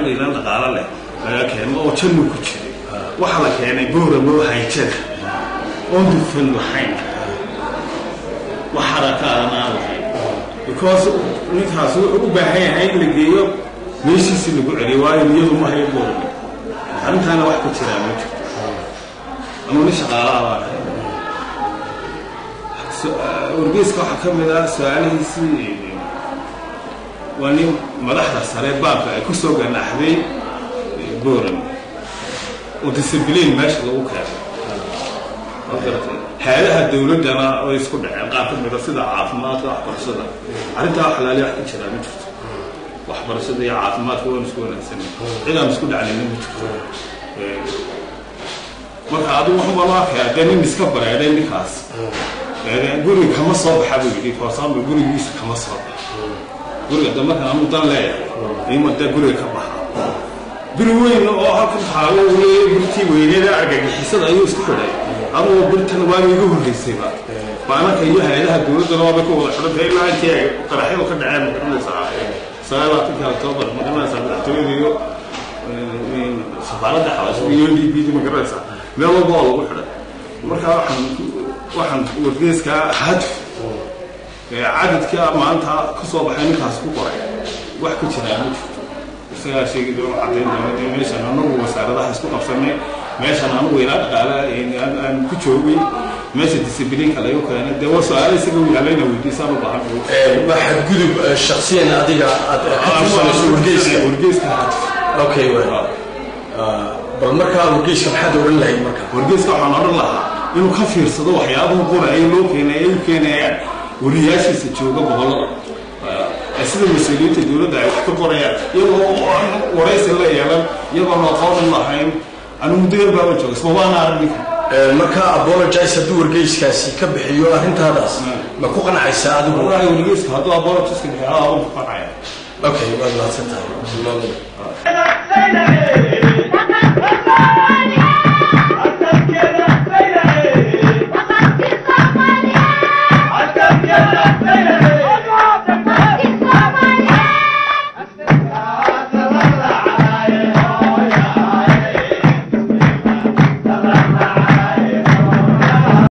Somaliland dhaqaale leh laga keeno oo jannu ku jiray. Waxaa la keenay Boorama oo hayjada oon dufan lahayn, wax xarakaadana aan lahayn, because ninkaasi wuxuu u baahan yahay in la geeyo meeshiisii lagu celiyo, waayo niyadu ma hayo Boorama. Arrintaana wax ka jiraa ma jirto. Anuu nin shaqaalaha baan ahay. Wargeyska waxaa ka mid ah su-aalihiisii, waa nin madaxda sare baabka ay ku soo ganaaxday Boorama oo discipline meesha lagu keenay. Waad garatay, hay-adaha dowladdana way isku dhaceen qaar ka mida, sida caafimaadka, waxbarashada. Arrintaa wax laali wax ka jiraa ma jirto. Waxbarashada iyo caafimaadka waan isku wanaagsanay, cid aan isku dhacnayna ma jirto. Marka adigu waxun baa loo arkayaa dee nin iska bareeday ninkaas. Guriga kama soo baxa buu yidhi, for example, gurigiisa kama soo baxa. Guriga de markaan anuu dan leeyahay ima dee guriga ka baxa. Bir weyn oo halkan taalo uu leeyahay, birtii weyneeda argagixisada ayuu isku xidhay. Adugu birtan waaba iga horreysayba, baananka iyo hay-adaha dowladdana waabay ku wada xidhantay ilaa intii ay qaraxyadu ka dhaceen, magaranaysaa, 29-kii Octoobar, magaranaysaa, madaxtooyada iyo safaaradda xabaashida iyo d b d, magaranaysaa, meel walba waa lagu xidhay. Marka waxaan wargeyskaa Haatuf cadadka maanta ka soo baxay ninkaas ku qoray wax ka jiraa ma jirto. Isagaa sheegi doona, caddayn doona. Dee meeshan anagu wasaaradaha isku qabsanay, meeshan anigu ilaa dhaqaale aan ku joogay, meesha discipline-ka lagu keenay, dee waa su-aalo isaga u yaalayna weydiisaan u baahan. Waa xadgudub shaksiyan adiga aad ka tirsanayso wargeyska? Wargeyska Haatuf. Okay, bal markaa wargeyska maxaad odhan lahayd marka? Wargeyska waxaan odhan lahaa inuu ka fiirsado waxyaabuhu qoraya loo keenay ay u keenayaan wariyaashiisa jooga gobollada, sida mas-uuliyiinta dowladda ay wax ka qorayaan iyagoo aan waraysi la yeelan, iyagoon aqoon u lahayn. Anigu muddo yar baaba jooga, ismabaan arag ninka. Marka apologize hadduu wargeyskaasi ka bixiyo arrintaadaas, ma ku qancaysaa adigu? Wallahi, wargeyska hadduu apologize ka bixiyo, waan ku qancaya. Okay, waad mahadsan tahay. Yeah.